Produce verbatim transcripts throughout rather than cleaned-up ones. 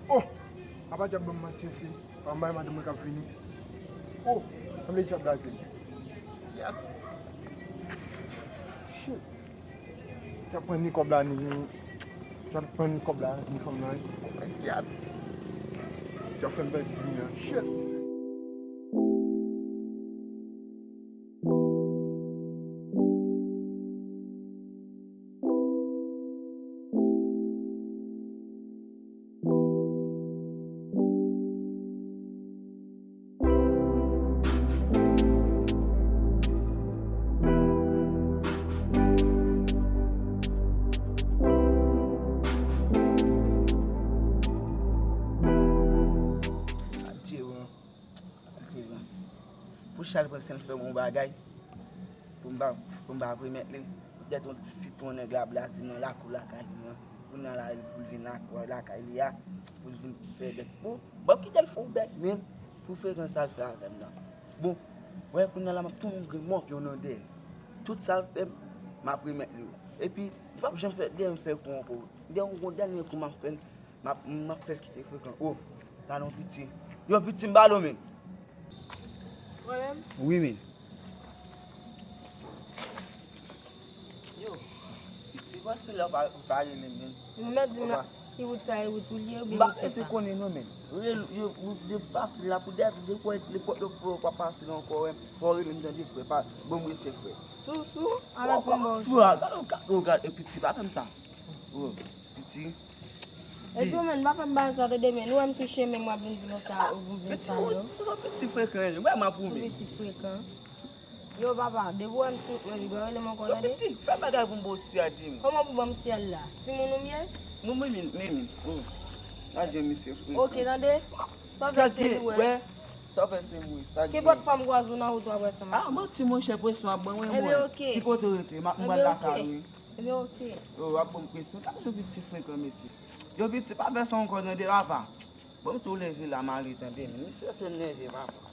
Oh! Apa djab ban m manti, se pa m bay madanm mwen k ap vini. Oh! Sanble djab la se li. Kèt! Shit! Djab pran ni kòb la, ni, djab pran ni kòb la, ni fanm nan, wi. Kèt! Djab fè m pèdi byen an. Shit! Adye, wi. Adye, wi. Pou chal pran sèl fè yon bagay. Pou m pa, pou m pa remèt li. Poutèt yon ti sitwon nèg la blaze nan lakou lakay li an. Kounye a la, pou l vin ak lakay li a, pou l vin fè bèk. Bon, ban m kite l fè yon bèk, men, pou frekan sa l fè avè m nan. Bon, wè, kounye a la, m ap tounen yon grenn mòpyon nan dèyè. Tout sa l fè m, m ap remèt li yo. Epi, li p ap janm fè, dèyè m fè kou ankò. Dèyè yon gwo dènye kou m ap fè l, m ap, m ap fè l kite frekan. Oh, gade yon piti. Yo, piti, m ba l ou menm. Mwen menm? Wi, men. Yo, piti, pase la, ou pa, ou pa rele m, men. Ou mèt di m la, si wout sa e wout ou li ye, oubyen m pa konnen non, men. Rele, yo, yo, yo pase la pou dèyè, de kwè, nenpòt lòt fwa ou pa pase la ankò, wè. Fò w rele m tande, frè, pa, ban m respè, frè. Sou, sou, ala pou m ba w. Sou, a, gade, gade, gade, piti, pa fè m sa. Oh, piti. E tou, men, pa fè m bagay sa, tande, men. Ou wè m sou chemen, m ap vin di konsa, ou vin sa, yo. Piti, ou, ou piti frekan, wè, m ap ou men. Piti frekan. Yo, papa, depi w wè m sou wout mwen, piga rele m ankò, tande. Yo, piti, fè bagay pou m ba w siyal, di m. Kòman pou ban m siyal la? Timoun ou m ye? Mwen, mwen, mwen, mwen, mwen. Oh. Gade jan misye frekan. Ok, tande. Sa w fè se li w wè. Sa w fè se mwen, sa k gen. Kenpòt fwa m kwaze w nan wout w ap wè sa m ap fè. Ah, manti, monchè, presyon ap ban mwen, mwen. Ebyen, ok. Ki kote w rete? M ap, m pral lakay ou, wi. Ebyen, ok. Yo, w ap ban m presyon. Gade jan piti frekan, mesye. Yo, piti, pa fè sa ankò, tande, papa. Bon, tou leve la, m ale, tande, men. Misye se nève, papa.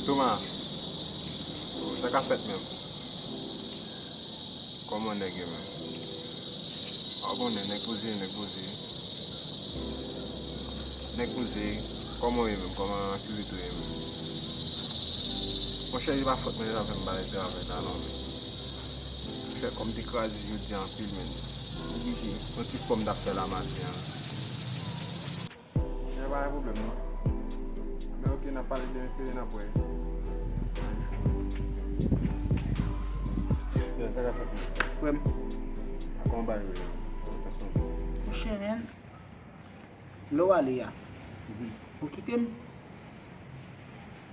Toma, sa k ap fèt menm? Kòman nèg yo menm? A w konnen, nèg poze, nèg poze. Nèg poze, kòman w ye menm? Kòman aktivite w ye menm? Monchè, se pa fòt mwen, se pa fè m pale travay la non, men. Monchè, kò m te kraze jodi a anpil, men. Oblije. Yon ti spò m t ap fè la maten an. Men pa gen pwoblèm non. Men ok, n ap pale demen, se n ap wè. Yo, sa k ap fèt menm? Frè m. Kòman bagay yo ye? Kòman sa k tonbe? Monchè, men, lè w ale a, ou kite m.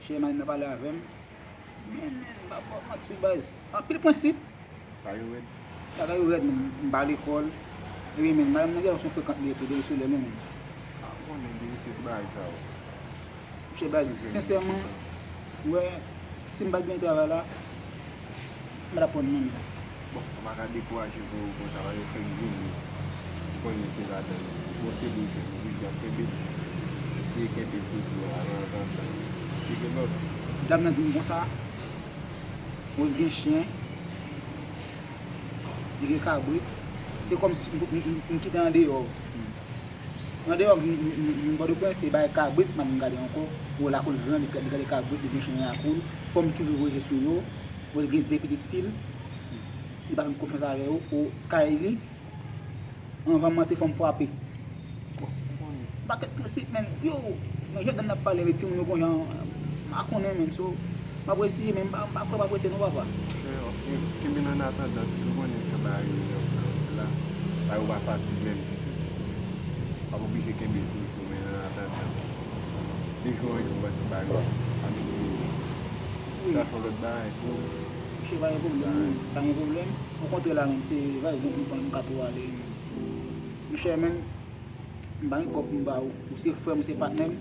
Chè, m al nan pale avè m. Men, men, m pa ba w manti, baz. Anpil prensip. Bagay yo rèd. Bagay yo rèd, men, m pa lekòl. Epi, men, madanm nan genlè se yon frekant li ye tou, depi sou lè, men, men. A, ou konnen, depi se bagay sa yo. Monchè, baz, sensèman, m wè, si m pa t gen travay la, m pa t ap pran non, men. Bon, ou pa ka dekouraje pou, pou sa, paske fèk vini. Ou konnen se ladan l. Bon, se li jwenn, ou vin ap kenbe. Eseye kenbe toujou, avan, avan, avan. Cheke lòt. Dam nan di m konsa, mwen gen chen, li gen kabrit. Se kòmsi m, m, m, m kite andeyò. Andeyò, m, m, m, m Pòtoprens, se bay kabrit, m ap gade ankò. Ou lakou l gran, li, li gade kabrit, li gen chen lakou l. Fò m toujou voye je sou yo. Ou l gen de pitit fi l. Li pa fè m konfyans avè yo. Ou kay li. Anvan m antre, fò m frape. Bon, ou konnen. Pakèt prensip, men. Yo, nan jèn n ap pale, men timoun yo konn jan, m pa konnen, men, so, m ap eseye, men m pa, m pa kwè m ap rete non, papa. Monchè, ok, kenbe nan atandan, ou konnen jan bagay yo ye la. Bagay yo pa fasil menm ditou. W ap oblije kenbe toujou, men nan atandan. De jou an jou, m panse bagay yo ap amelyore. Wi. Chache yon lòt bagay tou. Monchè, pa gen pwoblèm, non. Pa gen pwoblèm. Okontrè la menm, se vay, bon, m ka tou ale. Monchè, men, m pa gen kòb pou m ba ou. Ou se frè m, ou se patnè m.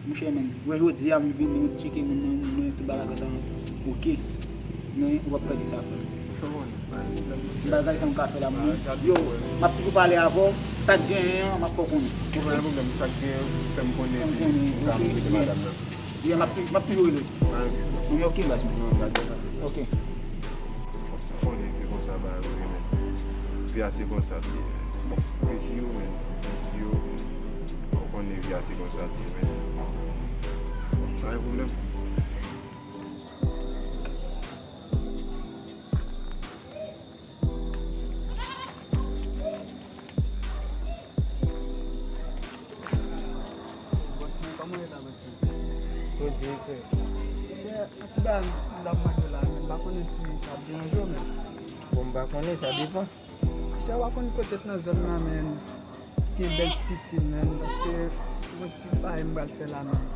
Monchè, men, wè jodi a, m vini, m tcheke moun nan, moun nan, tout bagay gentan oke. Men, ou p ap pèdi sa, frè m. Bagay sa m ka fè la, men. Yo, m ap toujou pale avè w. Sa k genyen an, m ap fè w konnen. Pa gen pwoblèm, sa k genyen, fè m konnen, epi m ka rete madanm nan. Yeah, m ap tou-, m ap toujou rele. Ah, ok. Men ok, baz mwen. Non, dakò, dakò. Ok. Ou konnen ke konsa bagay yo ye, men. Pi a se konsa l ye. Bon, mesi yo, men. Mesi yo. Ou konnen pi a se konsa l ye, men. Pa gen pwoblèm. Bòs mwen, kòman w ye la, bòs mwen? Poze, frè. Chè, yon ti bagay m t ap mande w la, men m pa konnen si sa ap deranje w, men. Bon, m pa konnen, sa depann. Chè, w pa konn kote t nan zòn nan, men. Gen bèl ti pisin, men, paske yon ti bagay m pral fè la, men.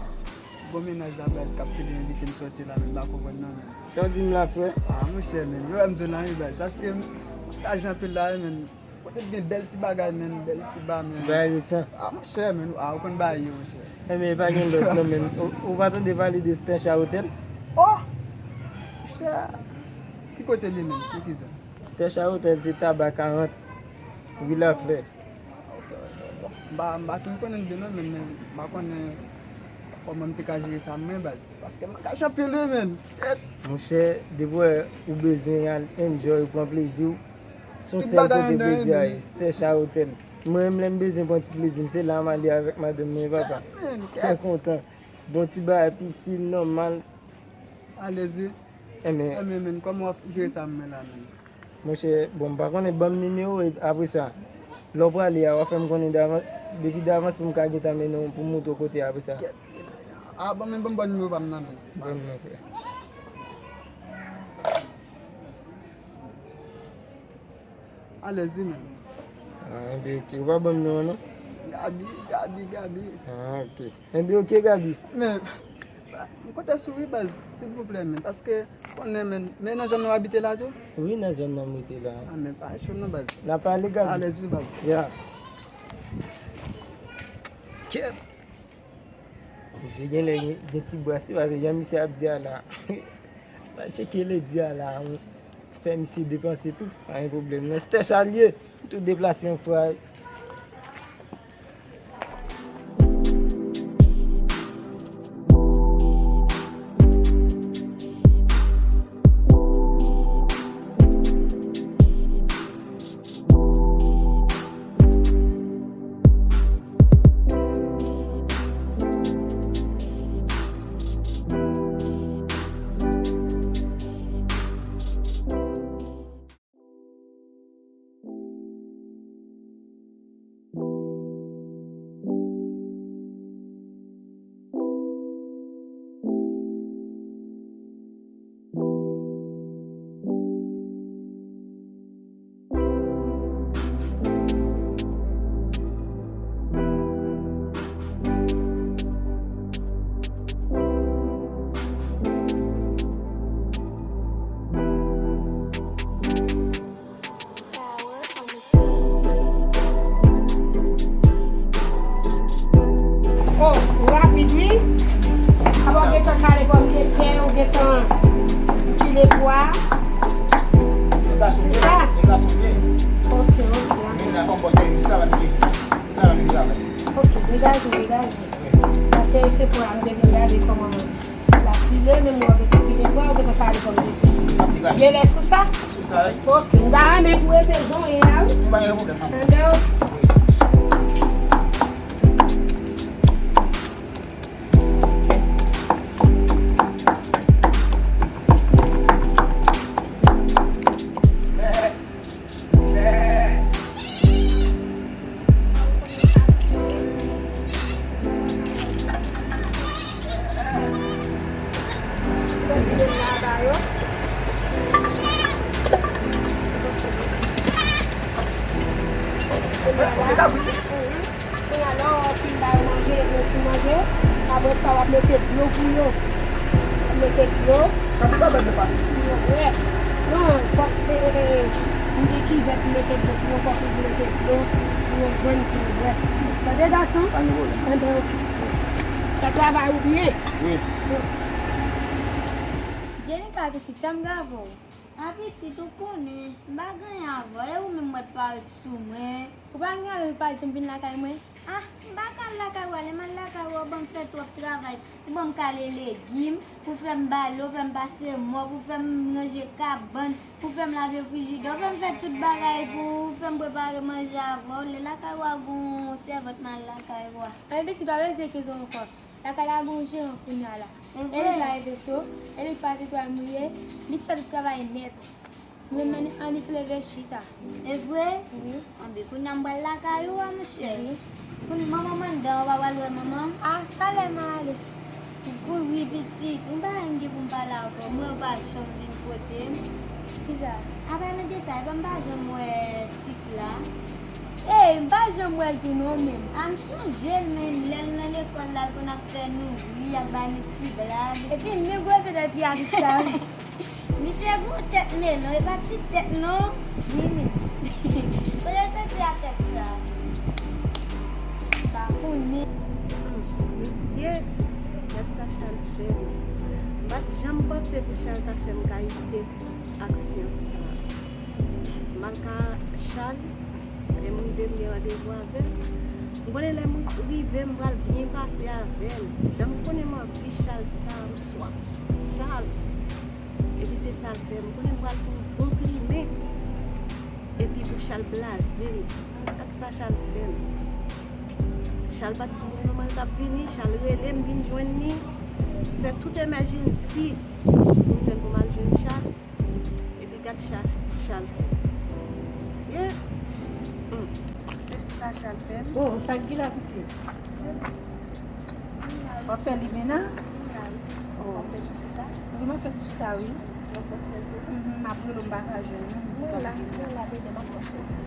Bon, mennaj la, baz, k ap toujou envite m sòti la, men, m pa konprann non, men. Sa w di m la, frè? Ah, monchè, men, yo wè m zòn la, wi, baz. Paske m, lajan anpil la, wi, men. Kote t gen bèl ti bagay, men, bèl ti ba, men. Ti bagay resan. Ah, monchè, men, ah, ou konn bagay yo, monchè. Enben, pa gen lòt, non, men. Ou, ou pa tande pale de Stancha Hotel? Oh! Monchè, ki kote li menm? Pou ki zòn? Stancha Hotel, se Taba karant, wi, la, frè. M pa, m pa fin konnen l byen non, men, men m pa konnen kòman m te ka jere sa mwen, baz. Paske m gache anpil wi, men. Shit. Monchè, depi w wè ou bezwen al enjoy, ou pran plezi w, se yon sèl kote plezi a ye, Stancha Hotel. Mwen menm, lè m bezwen pran ti plezi m, se la m ale avèk madanm mwen, papa. Shit, men. Fè kontan. Bon ti bagay, pisin, nòmal. Alèz wi. Enben. Enben, men, kòman w ap jere sa mwen la, men? Monchè, bon, m pa konnen, ban m nimewo w, epi apre sa, lè w prale a, w a fè m konnen davans, depi davans pou m ka gentan mennen w, pou m montre w kote a apre sa. A, ban m, ban m ba w nimewo pa m nan, men. Ban m nan, frè. Alèz wi, men. Ah, enben, ok. Ou pa ban m non an, non? Gaby, Gaby, Gaby. Ah, ok. Enben, ok, Gaby. Men, m kontan sou wi, baz, silvouplè, men. Paske, konnen, men, men nan zòn nan w abite la tou? Wi, nan zòn nan m rete la. Ah, men pa cho non, baz. N a pale, Gaby. Alèz wi, baz. Ya. Kèt. Misye genlè gen, gen ti bras wi, paske jan misye ap di a la. Al tcheke ledi a la, fè misye depanse tou, pa gen pwoblèm. Nan Stancha l ye, tou deplase yon fwa. Oh, ou rapid wi. Apa w gentan kale pòmdetè, ou gentan pile pwa. Nèg la souvni, nèg la souvni. Ok, ok, dakò. Vin la, fò m ba w sèvis la, paske li travay, li travay. Ok, degaje, degaje. Paske se pwa m te vin gade kòman l ap pile, men mwen gentan pile pwa, ou gentan kale pòmdetè. Genlè sou sa? Sou sa, wi. Ok, m ta renmen pou rete jan w ye a, wi. M pa gen pwoblèm, manman. Tande w? Kounye a, lè w fin ba yo manje, lè yo fin manje, apre sa, w ap mete dlo pou yo. W ap mete dlo. Sa te ka bèl de fason. Yo, wè. Non, fòk, e, e, e, m gen kivèt, m mete dlo pou yo, fòk m mete dlo pou yo jwenn pou yo bwè. Tande, gason? Pa gen pwoblèm. Tande, oke. Fè travay ou byen. Wi. Jenika, pitit, tanm gade w. A pitit, ou konnen, m pa gen anyen avè w, e ou menm mwen t parèt sou mwen. Ou pa gen anyen, ou pa janm vin lakay mwen? Ah, m pa ka al lakay ou, lè m al lakay ou, ou ban m fè twòp travay. Ou ban m kale legim, pou fè m bale w, fè m pase mòp, ou fè m ranje kabann, ou fè m lave frijidè, ou fè m fè tout bagay pou ou, ou fè m prepare manje avè w. Lè lakay ou a gon sèvant, m al lakay ou a. Anyen pitit, pa bezwen kite ankò. Lakay la gon jeran kounye a la. E vre? Elik lave veso, Elik pase twal mouye, li k fè tout travay nèt. Mwen menm annik leve chita. E vre? Wi. Anben, kounye a m pral lakay ou a, monchè. Wi. Kounye manman m anndan, ou pa pral wè manman m? Ah, talè m a ale. Wi, wi, pitit, m pa menm gen pou m pale avè w. Mwen, ou pa janm vin kote m. Kisa? Apa nou de sa, epa m pa janm wè Tit la. Ey, m pa janm wè l tou non menm. A, m sonje l, men lè l nan lekòl la, l konn ap fè nou ri, ap ba nou ti blag. Epi m gen gwosè tèt li a tout sa. Misye gon tèt melon, e pa ti tèt non. Wi, men. Kote w soti ak tèt sa? Pa konnen. Hmm, mesye, gad sa Chal fè m. M pa t janm panse pou Chal ta fè m kayite aksyon sa. M al ka Chal, lè m rive m gen randevou avè l. M konnen lè m rive m pral byen pase avè l. Jan m konnen m anvi Chal sa, m swaf Chal. Epi se sa l fè m. M konnen m pral pran bon plimen. Epi pou Chal blaze m. Gad sa Chal fè m. Chal pa t di m si manman l t ap vini, Chal rele m vin jwenn li. Fè tout emèjensi pou m jwenn pou m al jwenn Chal. Epi gad sa Chal fè. Se, hmm, se sa Chal fè m. Oh, sa k gen la, pitit? W ap fè limen an? Oh. Wi, m ap fè ti chita, wi. Mhm, m ap rele w, m pa ka jwenn ou, m di tòl vini.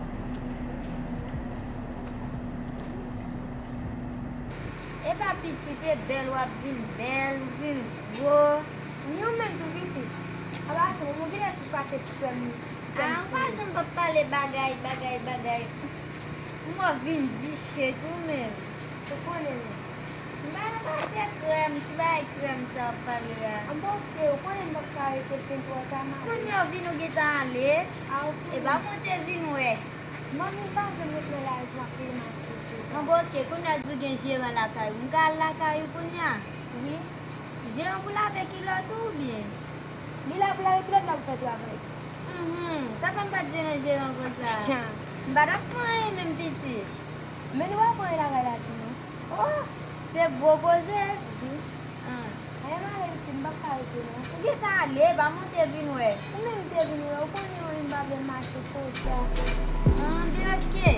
Epa pitit, e bèl w ap vin bèl, ou vin gwo. Wi, ou menm tou pitit. Apa se ou genlè tou pase ti krèm, ti krèm. Ah, ou pa janm p ap pale bagay, bagay, bagay. Ou mò vin diche tou menm. Ou konnen non. M pa nan pase krèm, ki bagay krèm sa w ap pale a? Anben oke, ou konnen m p ap ka rete pen twò ta, m ale. Kounye a w vin ou gentan ale. Ah, ou konnen. Epa monte vin wè. Manmi m pa janm ret nan lari m ap peye mache tou. Anben oke, kounye a di w gen jeran lakay ou. M ka al lakay ou kounye a? Wi. Jeran pou lave kilòt ou oubyen? Li la pou lave kilòt, la pou fè travay. Mhm, sa fè m pa t jwenn jeran konsa. M pa t ap fè anyen menm pitit. Men nou pa fè anyen lakay la tou non. Oh, se gwo koze. Wi. Ah. Anyen m ale pitit, m p ap ka rete non. Ou gentan ale, pa monte vin wè. Ou menm te vin wè, ou konnen wi m pa byen mache konsa. Ah, anben oke.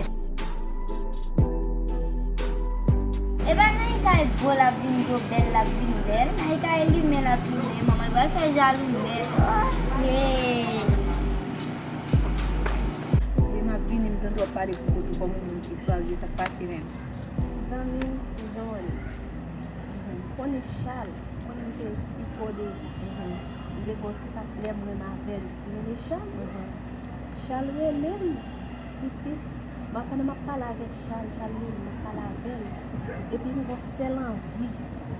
Epa nan kay gwo l ap vin gwo, bèl l ap vin bèl. Nan kay limen l ap limen, manman l pral fè jalou nèt. Oh, hey. Lè m ap vini, m tande w ap pale pou kote kòm yon moun ki fwaye, sa k pase menm? Zanmi m, jan w ye. Mhm. Konnen Chal, konnen m te esplike w deja. Mhm. M te gen yon ti patnè m renmen avè l. Ou renmen Chal? Mhm. Chal rele m, pitit. Bon, pandan m ap pale avèk Chal, Chal rele m, m ap pale avè l. Epi m gen yon sèl anvi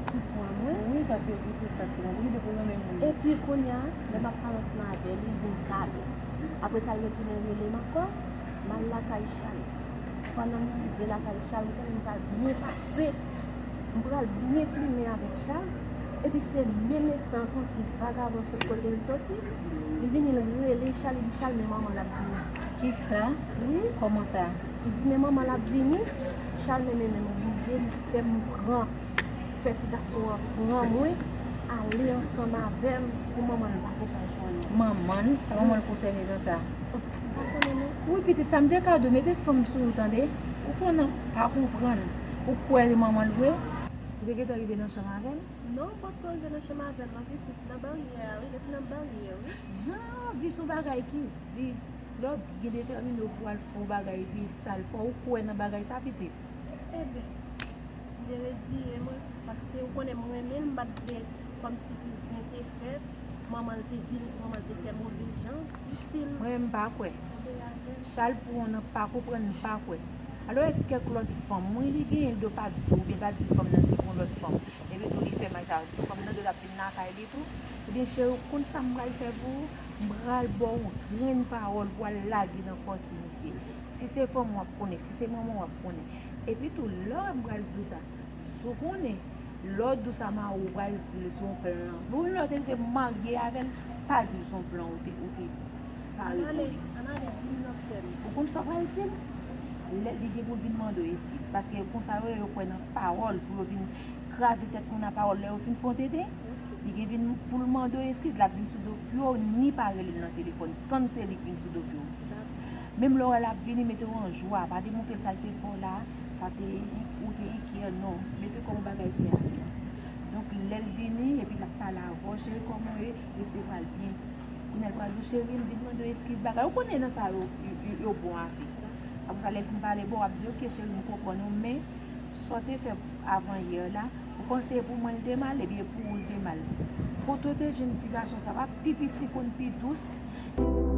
ki pran mwen. Wi, paske ou gen presantiman, ou gen de pou renmen moun. Epi kounye a, lè m ap pale ansanm avè l, li di m kale. Apre sa, l retounen rele m ankò, m al lakay Chal. Pandan m rive lakay Chal, m konnen m pral byen pase. M pral byen plimen avèk Chal. Epi se menm enstan an, yon ti vagabon sot kote l soti. Li vini, l rele Chal, li di Chal, men manman l ap vini. Kisa? Wi. Kòman sa? Li di, men manman l ap vini. Chal, men, men, men, m oblije, li fè m pran. Fè ti gason an pran mwen, ale ansanm avè m pou manman l pa gentan jwenn mwen. Manman l? Sa manman l konsène nan sa? Oh, m pa konnen non. Wi, pitit, sa m te ka di w, mete fanm sou ou, tande? Ou konnen, pa konprann. Ou kwè se manman l vre? Ou te gentan rive nan chanm avè l? Non, m potko rive nan chanm avè l non, pitit. Nan baryè a, wi, depi nan baryè, wi. Jan anvi se yon bagay ki di, lè w byen detèmine w pou w al fè yon bagay epi sa l fè w, ou kwè nan bagay sa, pitit? Eben, m te reziye mwen, paske ou konnen m renmen l, m pa t vle kòmsi pou zen te fèt, Manman l te vil, manman l te fè move jan, m still Mwen menm m pa kwè. Anbe avè l. Chal pou yon nan pa konprann, m pa kwè. Alò e kèk lòt fanm, wi, li genyen l do pa di w oubyen pa di fanm nan se pou yon lòt fanm. Epi tou li fè may sa, fanm nan do l ap vin lakay li tou. Ebyen cheri, ou konn sa m pral fè pou ou? M pral ba w yon grenn pawòl pou al lage nan kò ti misye. Si se fanm w ap konnen, si se manman w ap konnen. Epi tou lè m pral di w sa, si w konnen, lè w di w sa mari w pral di l se yon plan. Bon, lè w te rive marye avè l, pa di l se yon plan ou te ou te pare pou Anale, li. Anale, di m nan sè m. Ou konn sa w pral di l? Lè li gen pou l vin mande w eskiz. Paske konsa yo, yo kwè nan pawòl pou yo vin kraze tèt moun a pawòl lè yo fin fè yon tenten. Li gen vin pou l mande w eskiz, l ap vin sou do pye w, ni pa rele l nan telefòn. Tann se li k vin sou do pye w. Menm lè w wè l ap vini, mete w an jwa, pa demontre l sa l te fè w la, sa te ou te enkyè, non. Mete kòm yon bagay te ale. Donk lè l vini, epi l ap pale avè w, cheri, kòman w ye? Resevwa l byen. Kounye a l pral di w, cheri, m vin mande w eskiz bagay. Ou konnen nan sa yo, yo, yo, yo bon ase. Apre sa, lè l fin pale, bon, w ap di, ok, cheri, m konprann ou, men sa w te fè avan yè la, ou panse e pou mwen l te mal, ebyen e pou ou l te mal. Kote w te jwenn ti gason sa, pa pi piti konn pi dous?